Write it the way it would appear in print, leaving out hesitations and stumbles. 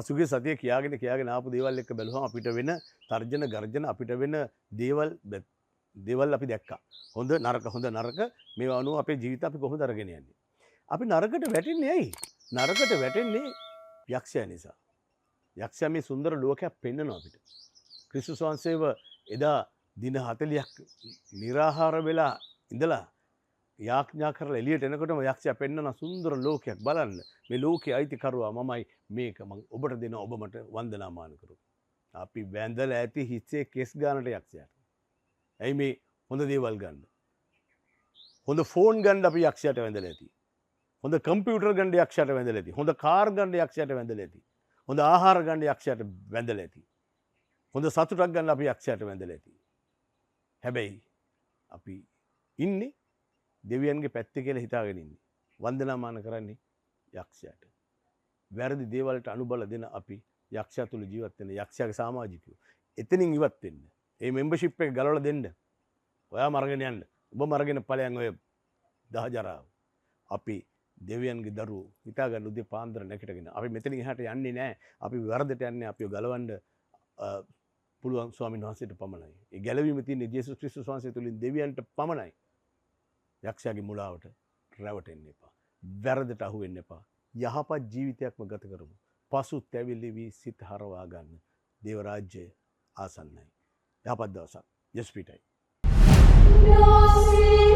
පසුගිය සතිය කියාගෙන කියාගෙන ආපු දේවල් එක්ක බැලුවම අපිට වෙන තර්ජන ගර්ජන, අපිට වෙන දේවල් අපි දැක්කා. හොඳ නරක, හොඳ නරක මේවා අනුව අපේ ජීවිත අපි කොහොමද අරගෙන යන්නේ? අපි නරකට වැටෙන්නේ ඇයි? නරකට වැටෙන්නේ යක්ෂයා නිසා. යක්ෂයා මේ සුන්දර ලෝකයක් පෙන්වනවා අපිට. ක්‍රිස්තුස් වහන්සේව එදා දින 40ක් නිරාහාර වෙලා ඉඳලා යාඥා කරලා එළියට එනකොටම යක්ෂයා පෙන්වන සුන්දර ලෝකයක් බලන්න. මේ ලෝකයේ අයිතිකරුවා මමයි, මේක මං ඔබට දෙනවා, ඔබ මට වන්දනාමාන කරමු. අපි වැඳලා ඇති හිසේ කෙස් ගානට යක්ෂයාට. ඇයි මේ හොඳ දේවල් ගන්න? හොඳ ෆෝන් ගන්න අපි යක්ෂයාට වැඳලා ඇති. හොඳ කම්පියුටර් ගන්න යක්ෂයාට වැඳලා ඇති. හොඳ කාර් ගන්න යක්ෂයාට වැඳලා ඇති. හොඳ ආහාර ගන්න යක්ෂයාට වැඳලා ඇති. හොඳ සතුටක් ගන්න අපි යක්ෂයාට වැඳලා ඇති. හැබැයි අපි ඉන්නේ දෙවියන්ගේ පැත්තේ කියලා හිතාගෙන ඉන්නේ. වන්දනාමාන කරන්නේ යක්ෂයාට. වැරදි දේවල්ට අනුබල දෙන අපි යක්ෂයා තුල ජීවත් වෙන යක්ෂයාගේ සමාජිකයෝ. එතනින් ඉවත් වෙන්න. මේ මෙම්බර්ෂිප් එක ගලවලා දෙන්න. ඔයා මරගෙන යන්න. ඔබ මරගෙන ඵලයන් ඔය දහජරාව. අපි දෙවියන්ගේ දරුවෝ හිතා ගන්න උදේ පාන්දර නැගිටගෙන අපි මෙතනින් එහාට යන්නේ නෑ. අපි වරදට යන්නේ අපිව ගලවන්න පුළුවන් ස්වාමීන් වහන්සේට පමණයි. ඒ ගැලවීම තියෙන්නේ ජේසුස් ක්‍රිස්තුස් වහන්සේ තුලින් දෙවියන්ට පමණයි. යක්ෂයාගේ මුලාවට රැවටෙන්න එපා. වැරදට අහු වෙන්න එපා. යහපත් ජීවිතයක්ම ගත කරමු. පසු තැවිලි වී සිත හරවා ගන්න. දේව රාජ්‍යය ආසන්නයි. යහපත් දවසක්. යේසුස් පිහිටයි. No.